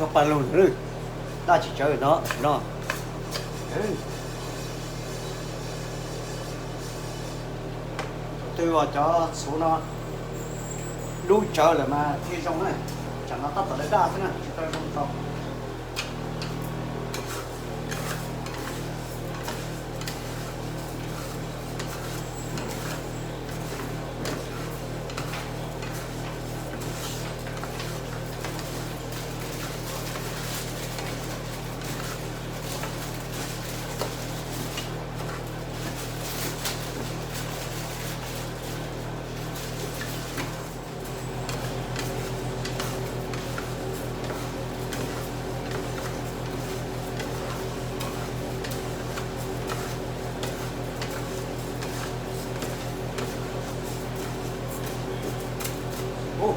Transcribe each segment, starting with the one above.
Cov paj lug no, daj tsis tsawv no, no. Twb uas cov txhuv no dub tsawv lawm mas thiaj zoo na. Tsam no tab tom daj daj xwb na, tsis tau zoo tau. Ub,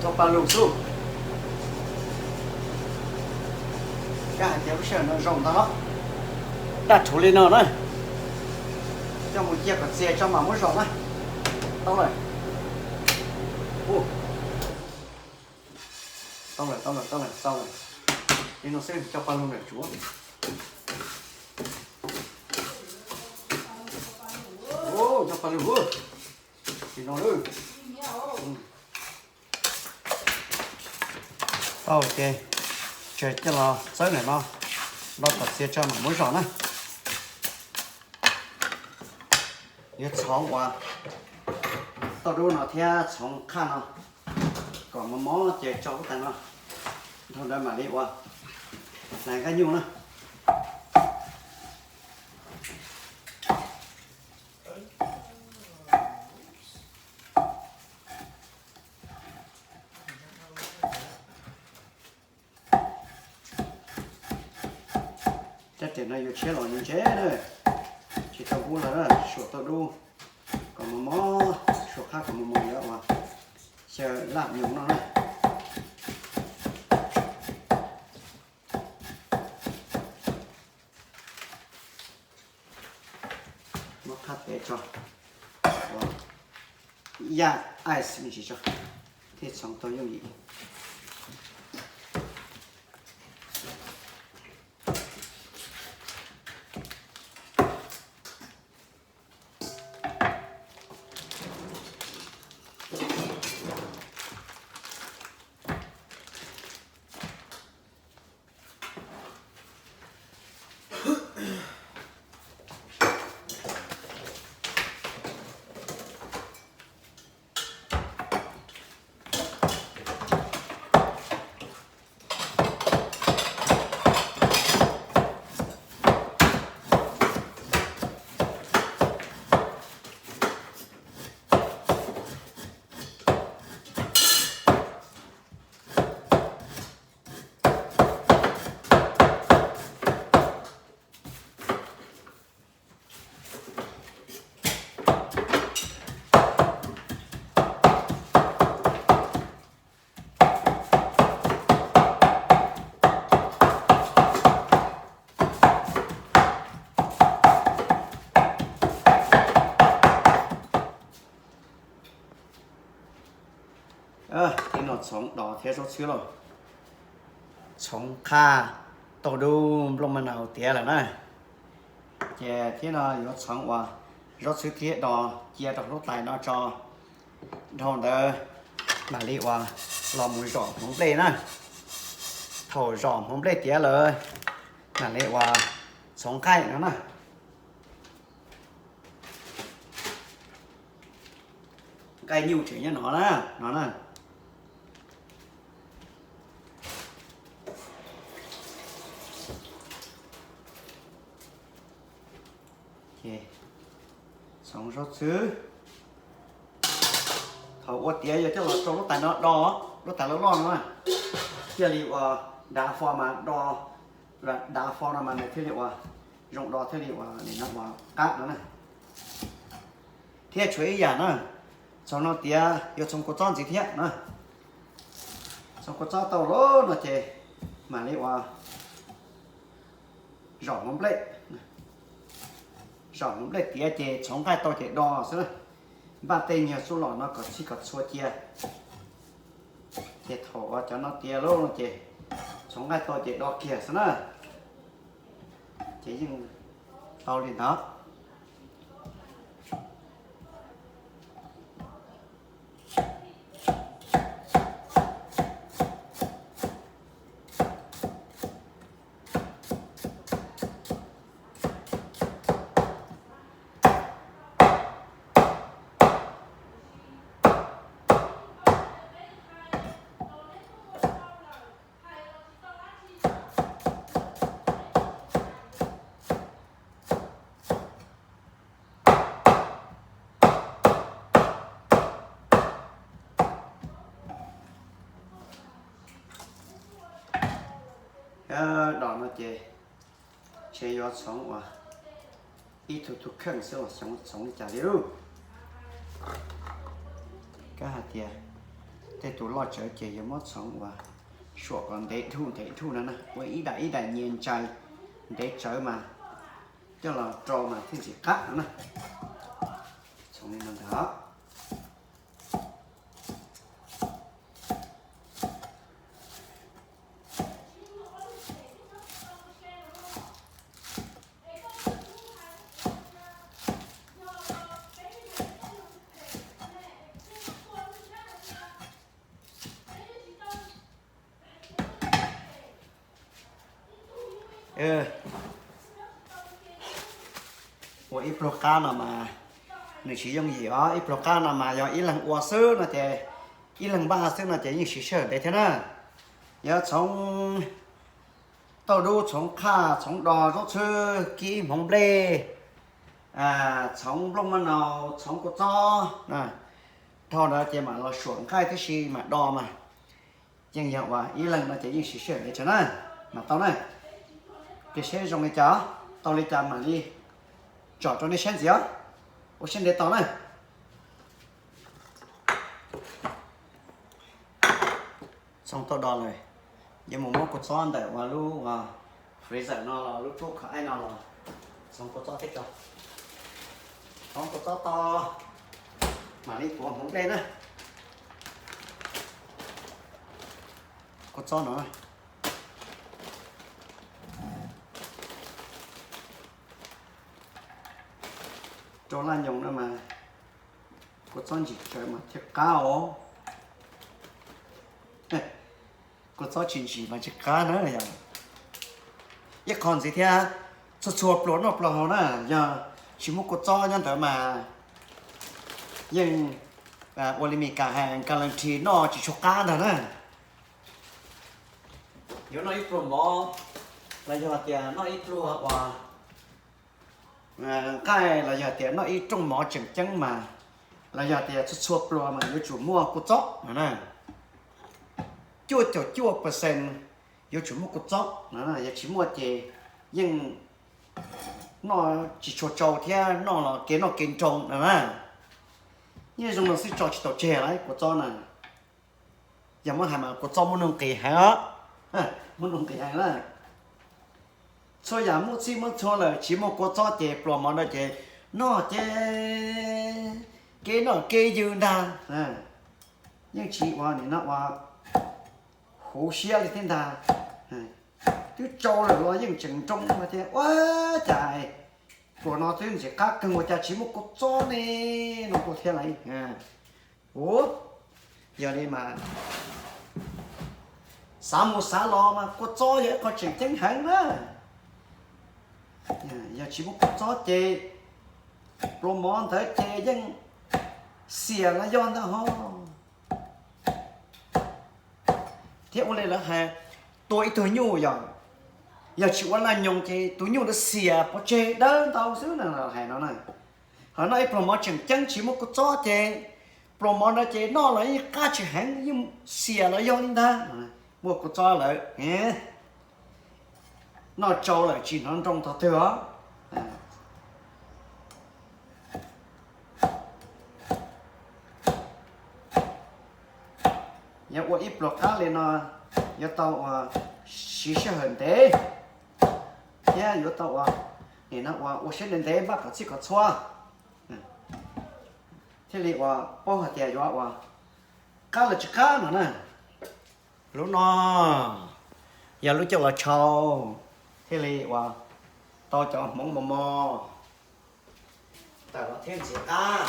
cov paj lug xwb. Kab hais tias lub sij hawm no zoo ntag los, daj rhuv li no na. Coj mus cia kom txias tso mam muab zom na. Tau lawm. Ub, tau lawm, tau lawm, tau lawm, tau lawm. Li no xwb cov paj lug ntawm tsuav. Ub, cov paj lug. Li no lawm. Tau ces tseem coj los txawb ntawm no, do kom txias tso mam muab zom na. Yuav txhoov uas tauj dub no thiab txhoov qhaj no kom mos mos ces tso lub tais no, dhau ntawd mam li ua hlais nqaij nyuj na. Cov tes no yuav tshiab los ntse ntse na, tsis tau kub los na, suam tauj dub kom mos mos, suam qhaj kom mos mos yuav ua xyaw laj nyoos no na. Muab qhaj pem tso, ua yaj ice me ntsis tso, thiaj txhoov tau yooj yim. Tib no txhoov dos thiab zaub txhwb lauj. Txhoov qhaj, tauj dub, nplooj ma nau tiav lawm na. Ces thiab no yuav txhoov uas zaub txhwb thiab dos cia rau lub tais no tso. Dhau ntawd mam li uas los mus zom hmoov nplej na. Thaum zom hmoov nplej tiav lawm mam li uas txhoov nqaij no na. Nqaij nyuj tseem nyob no na, no na. Txhoov zaub txhwb. Thaum ua tiav yog coj los rau lub tais no do, lub tais loj loj no na, thiaj li uas dav fo mas do, dav fo no mas nws thiaj li uas zoo do thiaj li uas nim no uas qab no na. Thiab tshuav ib yam na, txhoov no tiav yuav txhoov kua txob ntxiv thiab na. Txhoov kua txob tau lawm no ces mam li uas zom hmoov nplej. Zom hmoov nplej tiav ces txhoov nqaij tau ces do xwb na. Npaj tej nyuag txuj lom no kom txhij kom txhua cia. Ces thaum uas cov no tiav lawm no ces Txhoov nqaij tau ces do kiag xwb na, ces yeej tau li ntawd. Dos no ces ntshe yuav txhoov uas ib tug tug kheej xwb uas xyov txhoov li cas li lauj. Kab hais tias tej tus loj tsawv ces yuav muab txhoov uas suam kom ntev dhuj ntev dhuj no na, ua ib daim ib daim nyias ntsais ntev tsawv mas coj los rau mas thiaj ntxim qab no na. Txhoov li no ntag. Ua ib pluag qab no mas nws tsis yooj yim os, ib pluag qab no mas yog ib leeg ua xwb no ces, ib leeg npaj xwb no ces yeej siv sij hawm ntev thiab na. Yog txhoov tauj dub, txhoov qhaj, txhoov do zaub txhwb, kib hmoov nplej, txhoov nplooj maj nau, txhoov kua txob, dhau ntawd ces mam los suam nqaij tib si mam do mas. Yeej yog uas ib leeg no ces yeej siv sij hawm ntev tsawv na, mas tau na. Ces seb zoo li cas, tau li cas mam li tsom rau nej saib ntxiv os. Ua siab ntev tos na. Txhoov tau do lawm, yuav mus muab kua txob ntawm uas lub freezer no los lub tub kho aib no los txhoov kua txob thiab tso. Txhoov kua txob tau, mam li tuav hmoov nplej na. Kua txob no rau laj nyoos no mas kua txob ntsim tsawv mas thiaj qab os. Kua txob tsis ntsim mas tsis qab na yog. Ib qho ntxiv thiab, txhua txhua pluas noj pluas haus na, yog tsis muaj kua txob nyob ntawd mas yeej ua li Mes Kas hais guarantee noj tsis tshua qab ntag na. Yuav noj ib pluag mov los yog tias noj ib pluag uas nqaij los yog tias noj ib rooj mov tseem ceeb mas, los yog tias txhua txhua pluas mas yuav tsum muaj kua txob no na. Cuaj caum cuaj percent yuav tsum muaj kua txob no, yog tsis muaj ces yeej noj tsis tshua tsau thiab noj los kev noj kev nroo no na. Yeej zoo no xwb tso tsis tau tseg lawm kua txob na. Yog muab hais mas kua txob muaj nuj nqis heev os, muaj nuj nqis heev na. Txhua yam muaj txhij muaj txhua lawm tsis muaj kua txob ces pluas mov no ces noj ces kev noj kev ywg ntag. Yeej tsis ua nim no ua huv siab li thiab ntag. Twb tsau lawm los yeej tseem nroo no thiab ua cas pluas no twb ntxim qab kawg ua cas tsis muaj kua txob ne no tuaj thiab lawm. Ua yog li mas xav mus xav los mas kua txob yog ib qho tseem ceeb heev na. Yog tsis muaj kua txob ces pluas mov ntawd ces yeej xiam los yog ntag ho. Thiab ua li lawv hais, tua ib tug nyuj yog, yog tsis ua laj nyoos ces tus nyuj ntawd xiam pov tseg dawb ntau xwb na, hais no na. Ho noj ib pluas mov tseem ceeb tsis muaj kua txob ces pluas mov ntawd ces noj los yeej qab tsis heev, yeej xiam los yog li ntag. Muaj kua txob lawm, noj tsau lawm tsis hnov nroo tog twg os. Yog ua ib pluas qab li no yuav tau ua siv sij hawm ntev thiab yuav tau ua, nim no ua ua siab ntev ntev npaj kom txhij kom txhua thiaj li ua paub hais tias yuav ua qab los tsis qab no na. Lub no, Yog lub coj los tshau thiaj li uas tau cov hmoov mos mos tawm los thiab ntxiv qab.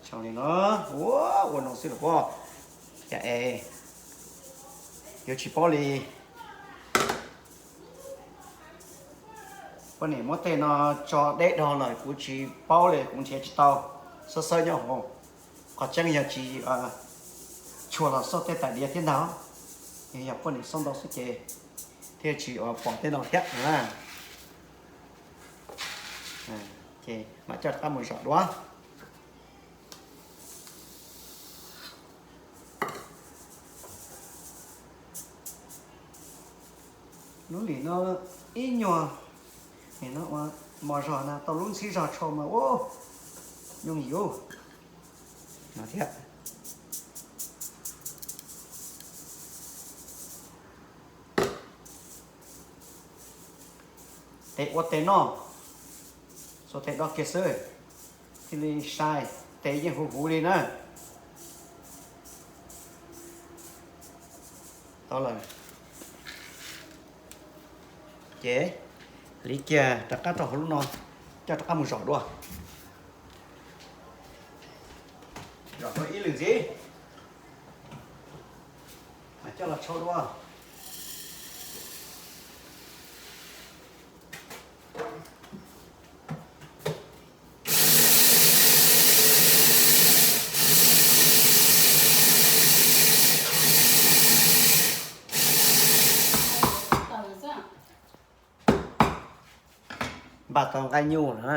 Tshau li no, ua ua no xwb los pob, cas es yuav tsis paub li. Poj niam muab tej no tso deb dhau lawm kuv tsis paub li, kuv nrhiav tsis tau, xawb xawb nyob hauv. Qhov tseeb yog tsis tshua los xauj tej tais diav thiab ntag, yog poj niam xauj ntau xwb ces thiaj tsis pom tej no thiab na. Ces mam coj rov qab mus zom dua. Lub lim no ib nyuag, nim no ua mos zog na, tau lub ntxhib zog tshau mas ua nyooj yim no thiab. Tes ua tes noj, xuas tes do kiag xwb, thiaj li sai, tes yeej huv huv li na. Tau lawm. Ces hliv kiag rov qab rau hauv lub no, coj rov qab mus zom dua. Zom dua ib lwm ntxiv, mam coj los tshau dua. Npaj tau nqaij nyuj na,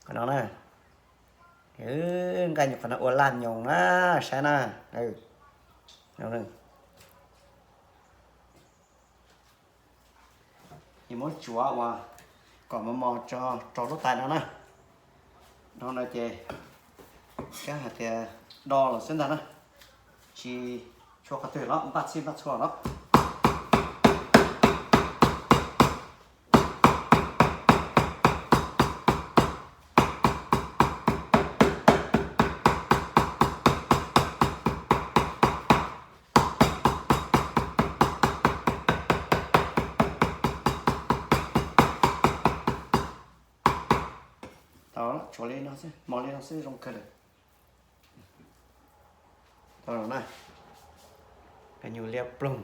qhov no na, nqaij nyuj qhov no ua laj nyoos na, saib na. Yuav muab tsuav uas kom mos mos tso rau lub tais no na. Dhau no ces kab hais tias do los xwb ntag na, tsis tshua qhov twg los npaj txhij npaj txhua los. Tau, tsuav li no xwb, mos li no xwb zoo kawg lawm. Tau na, nqaij nyuj liab ploog,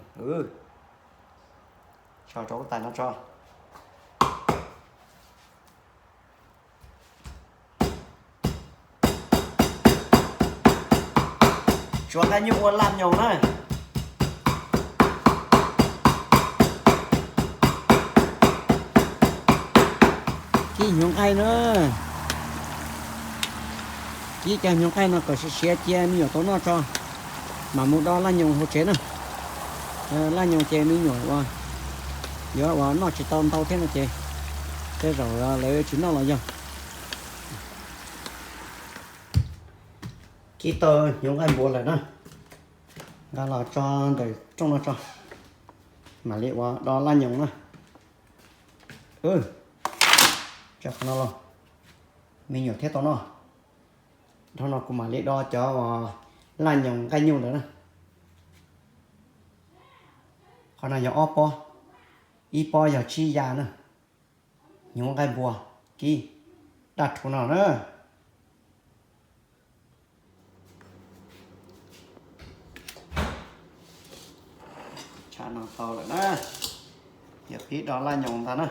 tso rau lub tais no tso. Tsuav nqaij nyuj ua laj nyoos na. Kib hnyuv nqaij na, kib cov hnyuv nqaij no kom siav siav cia me nyuam tau noj tso, mam mus do laj nyoos hauv tsev na. Laj nyoos ces me nyuam uas yuav uas noj tsis tau ntau thiab no ces tej zaum lawv tsis noj los yog. Kib tau hnyuv nqaij npua lawm na, nqa los tso ntawm rooj no tso, mam li ua do laj nyoos na. Tso qhov no los, me nyuam thiab tau noj. Dhau no kuv mam li do cov laj nyoos nqaij nyuj ntawd na. Qhov no yog ob pob, ib pob yog tsib ya na. Hnyuv nqaij npua kib daj rhuv no na. Tshaj no tau lawm na, yog pib do laj nyoos ntag na.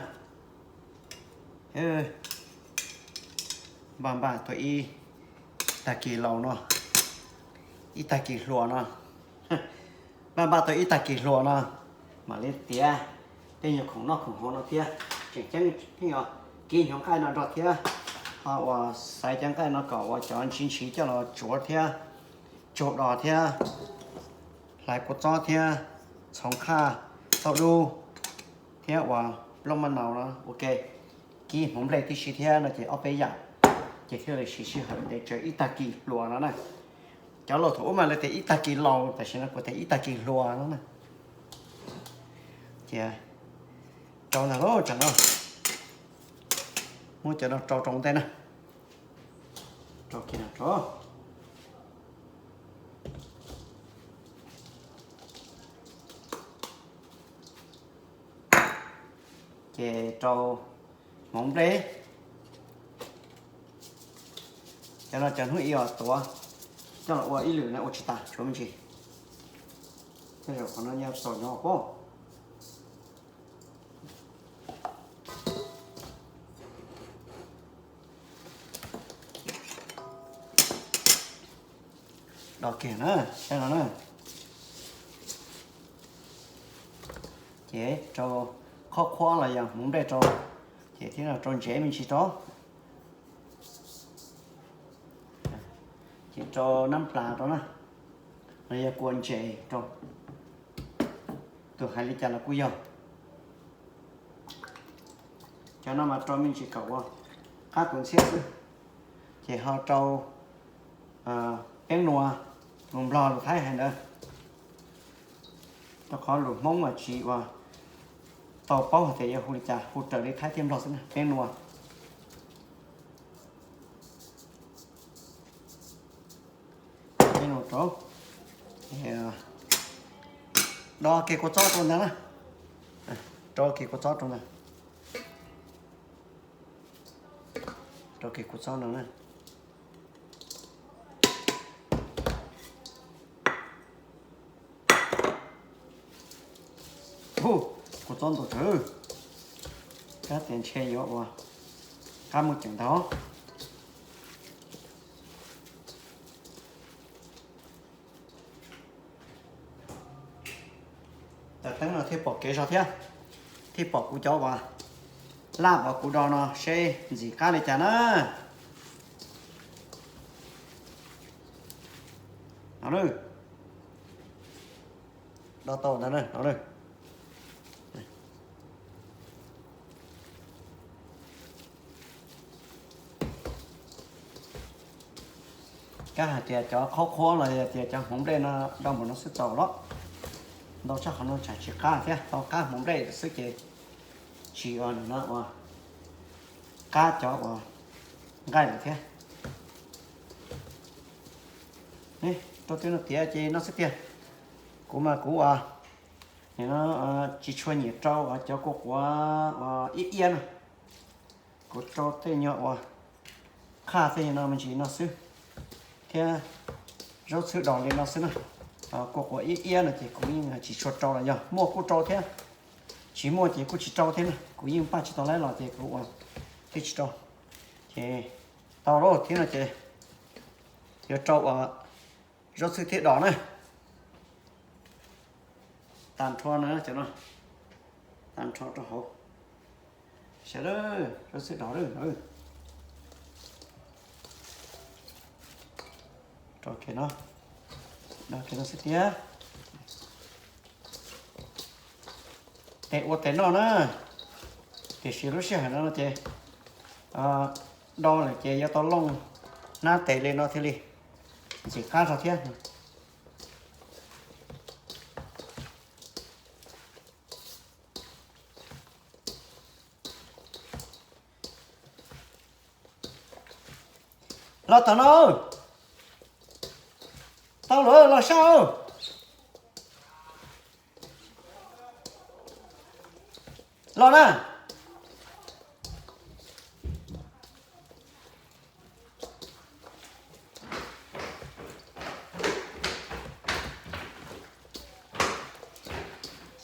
Npaj npaj tau ib tag kis laus no, ib tag kis hluas no, npaj npaj tau ib tag kis hluas no, mam li tiav tej nyuag khoom noj khoom haus no thiab. Tseem ceeb pheej kib hnyuv nqaij no nrog thiab, ho uas xaiv cov nqaij no kom uas cov ntshiv ntshiv coj los tsuav thiab, tsaug do thiab, hlais kua txob thiab, txhoov qhaj, tauj dub thiab uas nplooj maj nau no ua ke, kib hmoov nplej tib si thiab no ces ob peb yam, ces thiaj li siv sij hawm ntev tsawg ib tag kis hluas no na. Cov laus thaum ub mas lawv tias ib tag kis laus, tam sim no kuv tias ib tag kis hluas no na. Ces Rau ntag lauj, tsam no muab cov no rau rau ntej na. Rau kiag no rau. Ces rau hmoov nplej. Cov no cov hnub ib os tuav coj los ua ib lwm na, ua tsis tas, tshuav me ntsis. Tej zaum qhov no nyob txaus nyob pob. Do kiag na, saib no na. Ces rau qhob qhuab los yog hmoov nplej rau, ces thiab no rau ntsev me ntsis rau. Ces rau nab plas rau na, los yog kua ntses rau, tus hais li cas los kuj yog. Cov no mas rau me ntsis kom ua qab kuv ntxhiab xwb. Ces ho rau peeb nua, lus Nplog lus Thaib hais ntawd, rau qhov lus Hmoob mas tsis ua tau paub hais tias yuav hu li cas, hu raws li Thaib thiab Nplog xwb na, peeb nua. Peeb nua rau, do kiag kua txob rau ntag na, rau kiag kua txob rau ntag, rau kiag kua txob no na. Hu, kua txob ntau tsawv, kab tias ntshe yuav ua qab muaj ceem ntag. Tawm teeb no thiaj pom kev zog thiab, thiaj pom kuv cov uas laj uas kuv do no seb ntxim qab li cas na. No na, do tau ntag na, no na. Kab hais tias cov qhob qhuab los yog tias cov hmoov nplej no do npaum no xwb txaus los? Ntau tshaj qhov no tsam tsis qab thiab, tau qab hmoov nplej xwb ces tsis ua nws no ua qab cov uas nqaij lawm thiab. Rau tej no tiav ces no xwb tiag. Kuv mas kuv ua, nim no tsis tshua nyiam rau cov kua quav ua iab iab na. Kuv rau tej nyuag uas qhaj tej no me ntsis no xwb, thiab zaub txhwb dos li no xwb na. Kua quav iab iab no ces kuv yeej tsis tshua rau los yog muaj kuj rau thiab, tsis muaj ces kuj tsis rau thiab na. Kuv yeej npaj tsis tau lawm los ces kuv ua thiaj tsis rau. Ces tau lawm thiab no ces yuav rau uas zaub txhwb thiab dos na. Tag nrho na cov no, tag nrho rau hauv. Sawv daws, zaub txhwb dos lawm. Rau kiag no, rau kiag no xwb tiag. Tes ua tes noj na, tiam sis lub sij hawm no no ces do lawm ces yuav tau looj hnab tes li no thiaj li ntxim qab zog thiab. Los tom no, tau lawm los saib. Los na.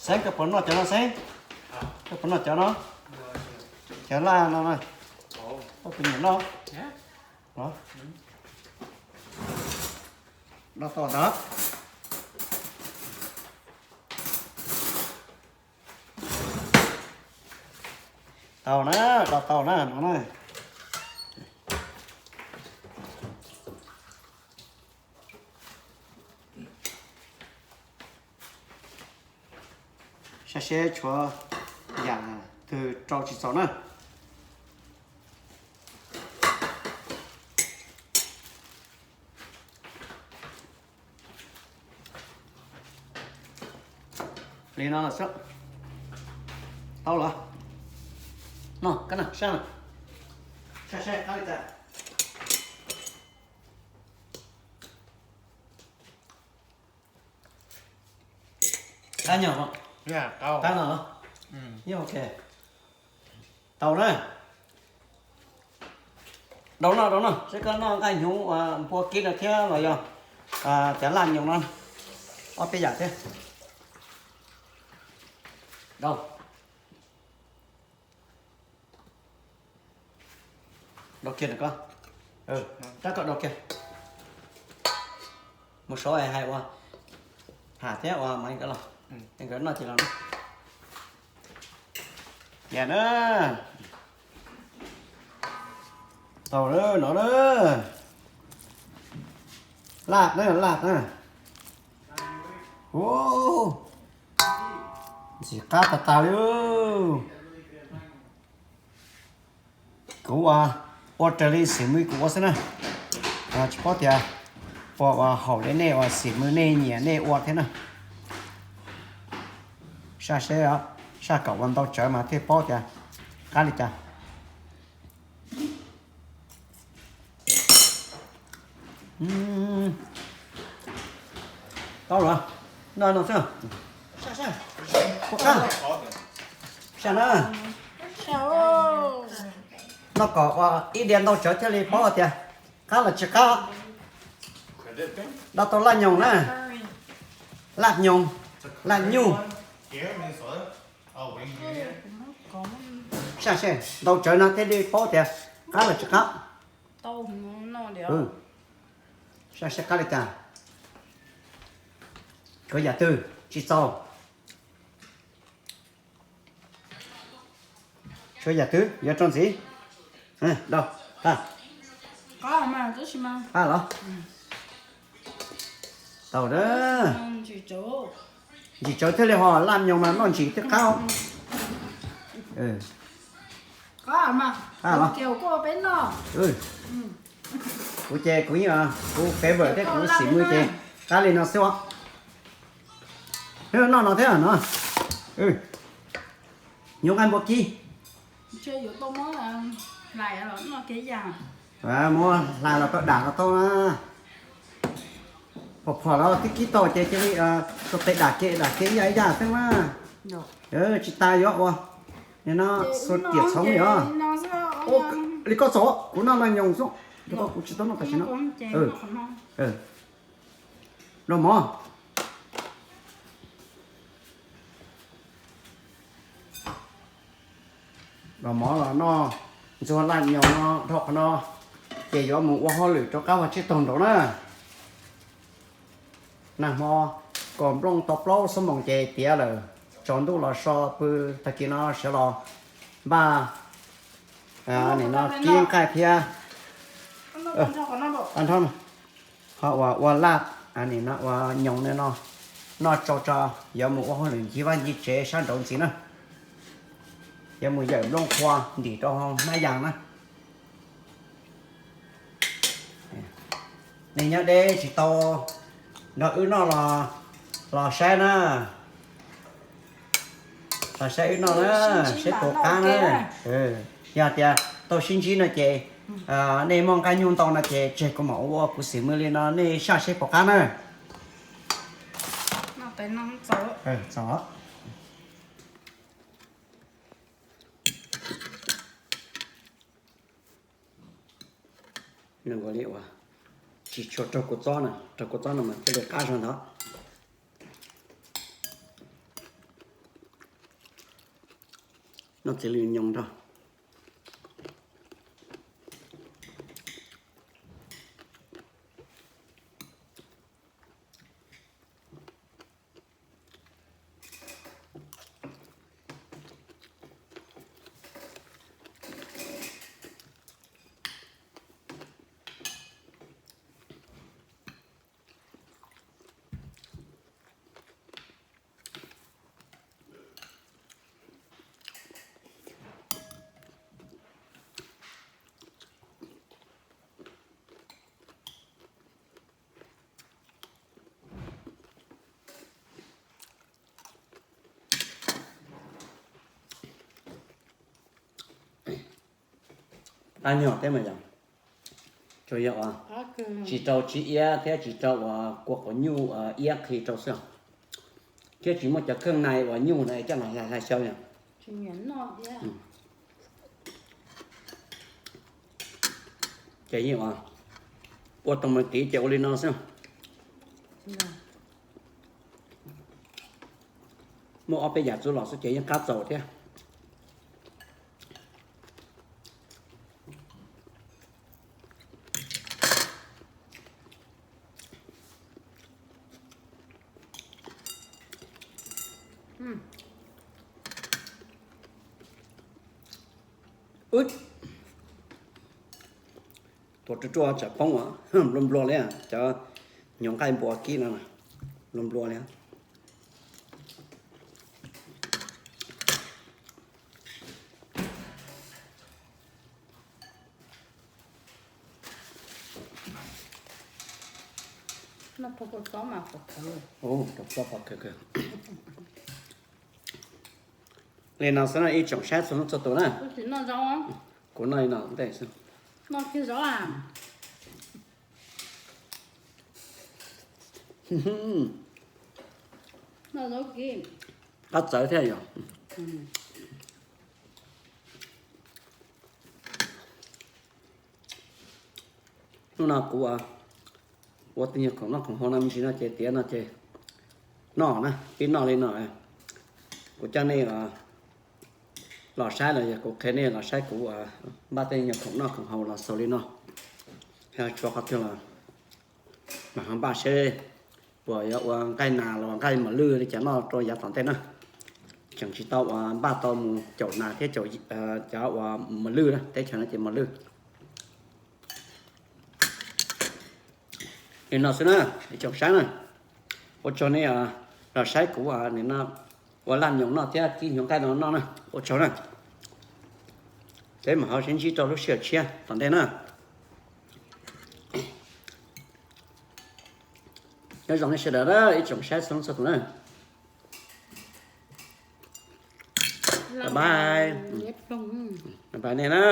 Xeeb, koj puas noj cov no Xeeb? Koj puas noj cov no? Cov laj no na. Koj puas nyiam noj? Do tau ntag. Tau na, do tau na no na. Saib seb tshuav yam twg rau tsis txaus na. Li no los xwb. Tau los? No, koj no, saj no. Saj saib qab li cas. Qab nyog, qab no los? Yeej ok. Tau na. Rau noj, rau noj, seb koj noj nqaij hnyuv uas npua kib no thiab los yog cov laj nyoos no, ob peb yam thiab. Rau. Rau kiag, rab koj rau kiag. Mus saib hais ua, ham thiab ua mas nkawd los, nkawd noj ces los. Yam na, tau no na. Laj na, laj na. Ntxim qab tas tas li. Kuv ua raws li xim mws kuv ua xwb na. Tsis paub tias puas ua haum li nej uas xim mws nej nyiam nej ua thiab na. Saj seb, saj kom ua ntau tsawv mas thiaj paub tias qab li cas. Tau los? Noj no xwb. Saj na. Noj kom ua ib diav ntau tsawv thiaj li paub tias qab los tsis qab. Noj tau laj nyoos na. Laj nyoos, laj nyuj. Saj seb, ntau tsawv no thiaj li paub tias qab los tsis qab. Saj seb qab li cas. Tshuav yam twg tsis txaus? Tshuav yam twg yuav rau ntxiv? Rau, qab los? Tau, ntsim tsawv thiaj li ho, laj nyoos mas noj ntsim thiaj qab. Qab los? Kuv ces kuv, kuv favorite thiab kuv xim mws ces qab li no xwb os. Noj no thiab no. Hnyuv nqaij npua kib. Muab hlais los tau dam los tau na. Phom phom los twb kib tau ces cia li rau pem dam kiag, dam kiag ib yam ib yam xwb mas. Tsis tas yuav ua no xuas riam txhoov li os. Li koj txaus, kuv noj laj nyoos xwb, kuv tsis tau noj tam sim no. Los mov. Los mov los noj ntxuag laj nyoos no dhau qhov no, ces yuav mus ua hauj lwm rov qab ua tsib taug nraud na. Nag hmo kaus nplooj tau plaub xuab moos ces tiav lawm, tsaus ntuj los so pw, tag kis no sawv los npaj nim no kib nqaij thiab. Ho uas ua laj, nim no ua nyoos no, noj tsau tso, yuav mus ua hauj lwm ncig vaj ncig tsev sab nraud ntxiv na. Yuav mus yawm nplooj qhua ntim rau hauv hnab yas na. Nej nyob deb tsis tau nrog wb noj los, los saib na. Los saib wb noj na, saib puas qab na. Yog tias tau sib ntsib no ces, nej muaj nqaij nyuj ntau no ces tseg kuv mam ua kuv xim mws li no, nej saj saib puas qab na. Tsis tshua raug kua txob na, raug kua txob no mas thiaj li qab zog ntawd. Noj txiv lws nyoos nrog. Qab nyuag thiab mas yog, tsuas yog uas tsis rau tsib iab thiab tsis rau uas kua quav nyuj iab qhi rau xwb, thiab tsis muaj cov kheej nais uas nyuj na coj los hlais hlais xyaw yom. Ces yeej ua tau me tiv ces ua li no xwb. Muaj ob peb yam txuj lom xwb ces yeej qab txaus thiab. Tuav ruaj ruaj tsam poob, nplua nplua li cov nyuag nqaij npua kib no, nplua nplua li. Li no xwb no ib tsoom saib txhua leej txhua tus na. Kuv noj li no ntej xwb. Qab txawv thiab yom. Hnub no kuv ua tej nyuag khoom noj khoom haus no me ntsis no ces tiav no ces noj na, pib noj li no. Kuv coj nej los saib los yog kuv qhia nej los saib kuv npaj tej nyuag khoom noj khoom haus los xaus li no. Tshuav qhov twg los mam ho npaj seb puas yuav ua nqaij nas los nqaij mos lwj li cas noj rau yav tom ntej na. Tseem tsis tau uas npaj tau mus caum nas thiab caum cov uas mos lwj na, teb chaws no ces mos lwj. Li no xwb na, ib tsoom saib na, ua tsaug nej los saib kuv nim no ua laj nyoos noj thiab kib nyuag nqaij no noj na, ua tsaug na. Peb mam ho sib ntsib rau lub sij hawm tshiab tom ntej na. Nyob zoo nej sawv daws na, ib tsoom saib txhua leej txhua tus na. Bye bye. Bye bye nej na.